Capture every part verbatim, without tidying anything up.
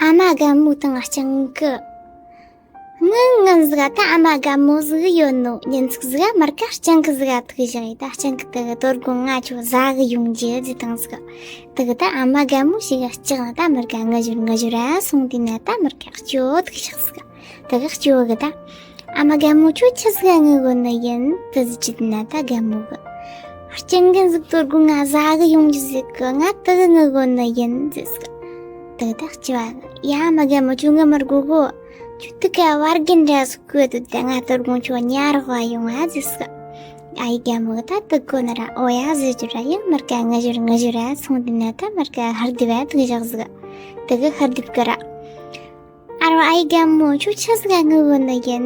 ཨ་མ་རྒན་མོ་དང་སྤྱང་ཀི། སྔོན་སྔོན་ཟིག་ག་ད་ཨ་མ་རྒན་མོ་ཟིག་ཡོད་ནོ། ཉིན་ཟིག་ཟིག་ག་མར་ཀ་སྤྱང་ཀི་ཟིག་ག་ཐུག་བཞག་ཡི། ད་སྤྱང་ཀི་དེ་གི་དོ་དགོང་ང་ཁྱོད་ཟ་གི་ཡོང་རྒྱུ་ཟེར་བཏང་ཟིག། དེ་གི་ད་ཨ་མ་རྒན་མོ་ཞིག་ག་ལྕག་ན་ད་མར་ཀ་ངུ་ཞོར་ངུ་ཞོར་ར་སོང་དུས་ན་ད་མར་ཀ་སྐྱོ་ཐུག་བཞག་ཟིག། དེ་གི་སྐྱོ་གི་ད། ཨ་མ་རྒན་མོ་ཁྱོད་ཆི་ཟིག་ག་ངུ་གོ་ནི་ཡིན་དེ་ཟེར་རྒྱུ་དུས་ན་ད་རྒན་མོ་གི། སྤྱང་ཀི་ཟིག་དོ་དགོང་ང་ཟ་གི་ཡོང་རྒྱུ་ཟེར་གི། ང་དེ་གི་ངུ་གོ་ནི་ཡིན་ཟེར་ཟིག། དེ་གི་ད་སྤྱང་ཀི་གི། ཡ་ཨ་མ་རྒན་མོ་ཁྱོད་ངུ་མི་དགོས་གོ། ཁྱོད་དེ་ག་བར་རྒན་འདྲ་ཟིག་གོ་དུས་ད་ང་དོ་དགོང་ཁྱོད་ཉལ་རོགས་ཡོང་ང་ཟེར་ཟིག། ཨའི་རྒན་མོ་གི་ད་དེ་གོ་ན་ར་ཨོ་ཡ་ཟེར་རྒྱུ་ར་ཡང་མར་ཀ་ངུ་ཞོར་ངུ་ཞོར་ར་སོང་དུས་ན་ད་མར་ཀ་ཧར་རྡིབ་བ་ཐུག་བཞག་ཟིག། དེ་གི་ཧར་རྡིབ་གི་ར། ཨ་རོ་ཨའི་རྒན་མོ་ཁྱོད་ཆི་ཟིག་ག་ངུ་གོ་ནི་ཡིན་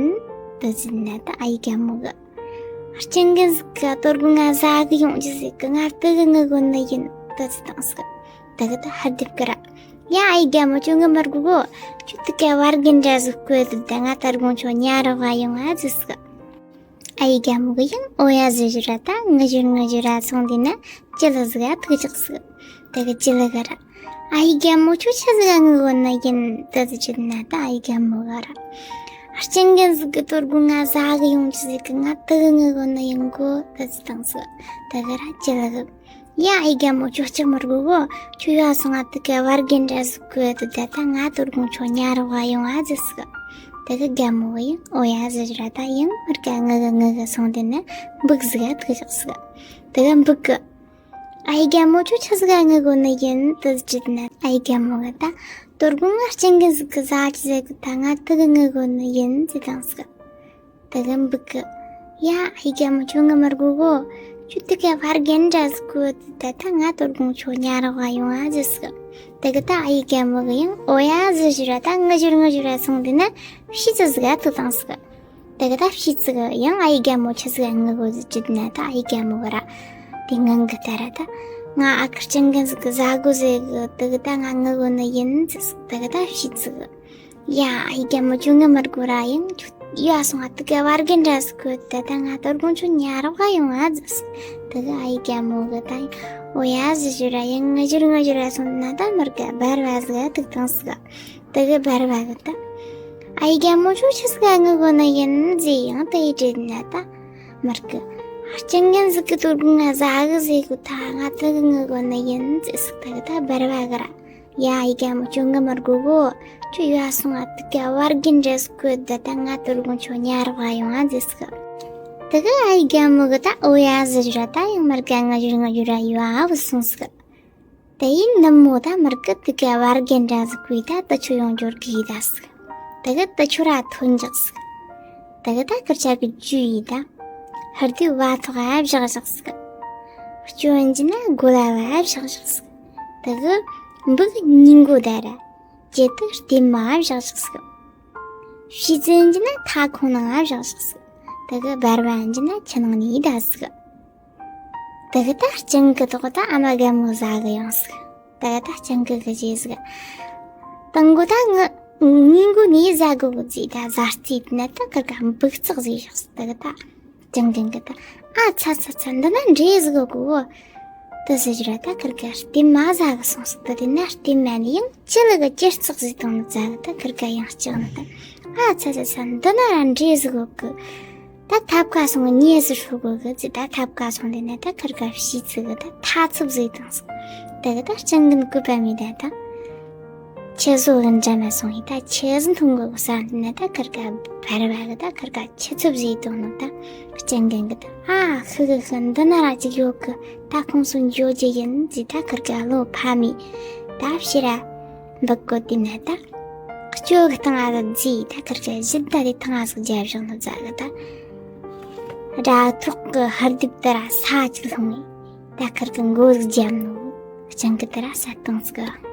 དེ་ཟེར་ན་ད་ཨའི་རྒན་མོ་གི། སྤྱང་ཀི་ཟིག་ག་དོ་དགོང་ང་ཟ་གི་ཡོང་རྒྱུ་ཟེར་གི། ང་དེ་གི་ངུ་གོ་ནི་ཡིན་དེ་ཟེར་བཏང་ཟིག། དེ་གི་ད་ཧར་རྡིབ་གི་ར། ཡ་ཨའི་རྒན་མོ་ཁྱོད་ངུ་མི་དགོས་གོ། ཁྱོད་དེ་ག་བར་རྒན་འདྲ་ཟིག་གོ་དུས་ད་ང་དོ་དགོང་ཁྱོད་ཉལ་རོགས་ཡོང་ང་ཟེར་ཟིག། ཨའི་རྒན་མོ་གི་ཡང་ཨོ་ཡ་ཟེར་ཞོར་ར་ད་ངུ་ཞོར་ངུ་ཞོར་ར་སོང་དུས་ན་ཅི་ལི་ཟིག་ག་ཐུག་བཞག་ཟིག། དེ་གི་ཅི་ལི་གི་ར། ཨའི་རྒན་མོ་ཁྱོད་ཆི་ཟིག་ག་ངུ་གོ་ནི་ཡིན་དེ་ཟེར་རྒྱུ་དུས་ན་ད་ཨའི་རྒན་མོ་གི་ར། སྤྱང་ཀི་ཟིག་གི་དོ་དགོང་ང་ཟ་གི་ཡོང་རྒྱུ་ཟེར་གི། ང་དེ་གི་ངུ་གོ་ནི་ཡིན་གོ་དེ་ཟེར་བཏང་ཟིག། དེ་གི་ར་ཅི་ལི་གི། ཡ་ཨའི་རྒན་མོ་ཁྱོད་སྐྲག་མི་དགོས་གོ། ཁྱོད་ཡར་སོང་ང་དེ་ག་བར་རྒན་འདྲ་ཟིག་གོ་དུས་ད་ད་ང་དོ་དགོང་ཁྱོད་ཉལ་རོགས་ཡོང་ང་ཟེར་ཟིག། དེ་གི་རྒན་མོ་གི་ཡང་ཨོ་ཡ་ཟེར་ཞོར་ར་ད་ཡང་མར་ཀ་ངུ་གི་ངུ་གི་སོང་དུས་ན་འབུག་ཟིག་ག་ཐུག་བཞག་ཟིག། དེ་གི་འབུག་གི། ཨའི་རྒན་མོ་ཁྱོད་ཆི་ཟིག་ག་ངུ་གོ་ནི་ཡིན་དེ་ཟེར་རྒྱུ་དུས་ན་ཨའི་རྒན་མོ་གི་ད་དོ་དགོང་ང་སྤྱང་ཀི་ཟིག་གིས་ཟ་རྒྱུ་ཟེར་གི། ད་ང་དེ་གི་ངུ་གོ་ནི་ཡིན་ཟེར་བཏང་ཟིག། དེ་གི་འབུག་གི། ཡ་ཨའི་རྒན་མོ་ཁྱོད་ངུ་མི་དགོས་གོ། ཁྱོད་དེ་ག་བར་རྒན་འདྲ་ཟིག་གོ་དུས་ད་ད་ང་དོ་དགོང་ཁྱོད་ཉལ་རོགས་ཡོང་ང་ཟེར་ཟིག། དེ་གི་ད་ཨའི་རྒན་མོ་གི་ཡང་ཨོ་ཡ་ཟེར་ཞོར་ར་ད་ངུ་ཞོར་ངུ་ཞོར་ར་སོང་དུས་ན་བྱི་ཙི་ཟིག་ག་ཐུག་བཏང་ཟིག། དེ་གི་ད་བྱི་ཙི་གི་ཡང་ཨའི་རྒན་མོ་ཆི་ཟིག་ག་ངུ་གོ་ཟེར་རྒྱུ་དུས་ན་ད་ཨའི་རྒན་མོ་གི་ར། དེ་ངང་གི་ད་ར་ད། ང་ཨ་ཁུ་སྤྱང་ཀི་ཟིག་གིས་ཟ་གོ་ཟེར་གི། དེ་གི་ད་ང་ངུ་གོ་ནི་ཡིན་ཟེར་ཟིག། དེ་གི་ད་བྱི་ཙི་གི། ཡ་ཨའི་རྒན་མོ་ཁྱོད་ངུ་མི་དགོས་ར། ཡང་ཁྱོད་ཡར་སོང་ང་དེ་ག་བར་རྒན་འདྲ་ཟིག་གོ་དུས་ད་ད་ང་དོ་དགོང་ཁྱོད་ཉལ་རོགས་ཡོང་ང་ཟེར་ཟིག། དེ་གི་ཨའི་རྒན་མོ་གི་ད་ཨོ་ཡ་ཟེར་ཞོར་ར་ཡང་ངུ་ཞོར་ངུ་ཞོར་ར་སོང་དུས་ན་ད་མར་ཀ་སྦལ་པ་ཟིག་ག་ཐུག་བཏང་ཟིག། དེ་གི་སྦལ་པ་གི་ད། ཨའི་རྒན་མོ་ཁྱོད་ཆི་ཟིག་ག་ངུ་གོ་ནི་ཡིན་ཟེར་ཡང་དེ་ཡི་དྲིས་ན་ད། མར་ཀ་སྤྱང་ཀི་ཟིག་གིས་དོ་དགོང་ང་ཟ་གི་ཟེར་གི། ད་ང་དེ་གི་ངུ་གོ་ནི་ཡིན་ཟེར་ཟིག། དེ་གི་ད་སྦལ་པ་གི་ར། ཡ་ཨའི་རྒན་མོ་ཁྱོད་ངུ་མི་དགོས་གོ། ཁྱོད་ཡར་སོང་ང་དེ་ག་བར་རྒན་འདྲ་ཟིག་གོ་དུས་ད་ད་ང་དོ་དགོང་ཁྱོད་ཉལ་རོགས་ཡོང་ང་ཟེར་ཟིག། དེ་གི་ཨའི་རྒན་མོ་གི་ད་ཨོ་ཡ་ཟེར་ཞོར་ར་ད་ཡང་མར་ཀ་ངུ་ཞོར་ངུ་ཞོར་ར་ཡར་བུད་སོང་ཟིག། དེ་ཡི་ནུབ་མོ་ད་མར་ཀ་དེ་ག་བར་རྒན་འདྲ་ཟིག་གོ་ད་དེ་ཆོ་ཡོང་འབྱོར་གི་ཡི་ད་ཟིག། དེ་གི་དེ་ཆོ་ར་ཐོན་འཇག་ཟིག། དེ་གི་ད་ཁུར་ཆ་གི་ཇུས་ཡི་ད། ཧར་དེ་བ་ཐོག་ག་བཞག་བཞག་ཟིག། སྐྱོན་གྱི་ན་གོ་ལ་བ་བཞག་བཞག་ཟིག། དེ་གི་འབུག་སྙིང་གོ་ད་ར། ཇེ་དེ་ལྟེ་མ་བཞག་བཞག་ཟིག། བྱི་ཙི་གྱི་ན་མཐའ་ཁོང་ནང་བཞག་བཞག་ཟིག། དེ་གི་སྦལ་པ་གྱི་ན་ཆུ་ནང་ནས་ཡི་ད་ཟིག། དེ་གི་ད་སྤྱང་ཀི་དོག་ད་ཨ་མ་རྒན་མོ་ཟ་གི་ཡོང་ཟིག། དེ་གི་ད་སྤྱང་ཀི་གི་རྗེས་ཟིག། དང་གོ་ད་ངི་ངི་གོ་ནི་ཟ་གོ་གི་ཟེར་ད་ཟ་རྩིས་ན་ད་ཁུར་ག་འབུག་ཙག་ཟིག་བཞག་ཟིག། དེ་གི་ད་སྤྱང་ཀི་གི་ད་ཨ་ཚ་ཚ་ཚ་འདི་ན་འདྲེ་ཟིག་གོ་གོ་དེ་ཟེར་ར་ད་ཁུར་ག་ལྟེ་མ་ཟ་གི་སོང་ཟིག། དེ་དེ་ན་ལྟེ་མ་ནི་ཡང་ཅི་ལི་གི་ཅི་རྩག་ཟིག་བཏང་ནི་ཟ་གི། ད་ཁུར་ག་ཡང་ལྕག་ནི་ད་ཨ་ཚ་ཚ་ཚ་འདི་ན་ར་འདྲེ་ཟིག་གོ་གི། ད་ཐབ་ཀ་སོང་ངས་ཉེས་སུ་ཧྲུ་གོ་གི་ཟེར། ད་ཐབ་ཀ་སོང་དེ་ནས་ད་ཁུར་ག་བྱི་ཙི་གི་ད་ཐ་ཚུབ་ཟིག་བཏང་ཟིག། དེ་གི་ད་སྤྱང་ཀི་གི་བཀོད་པ་མེད་ད་ད། ཁྱི་ཟོ་གི་འདྲ་མ་སོང་ཡི་ད་ཁྱི་ཟིག་མཐོང་གོ་གི་ས་འདི་ནས་ད་ཁུར་ག་བར་བ་གི་ད་ཁུར་ག་ཁྱི་ཚུབ་ཟིག་བཏང་ནོ་ད། སྤྱང་ཀི་གི་ད་ཨ་ཧི་གི་ཧི་འདི་ན་ར་ཅིག་ཡོད་གི། ད་ཁོང་ཚོ་འགྱོ་རྒྱུ་ཡིན་ཟེར། ད་ཁུར་ག་བློ་ཕམ་མི་ད་ཕྱིར་ར་འབུག་གོ་དེ་ནས་ད། སྐྱོ་གི་ཐང་ང་ཟིག་ཟེར། ད་ཁུར་ག་གཞི་ད་དེ་ཐང་ང་ཟིག་རྒྱབ་བཞག་ནི་ཟ་གི་ད། ར་ཐོག་གི་ཧར་རྡིབ་དེ་ར་ས་ཅིག་ལྷུང་ངས། ད་ཁུར་ག་མགོ་ཟིག་རྒྱབ་ནོ། སྤྱང་ཀི་དེ་ར་ས་བཏང་ཟིག།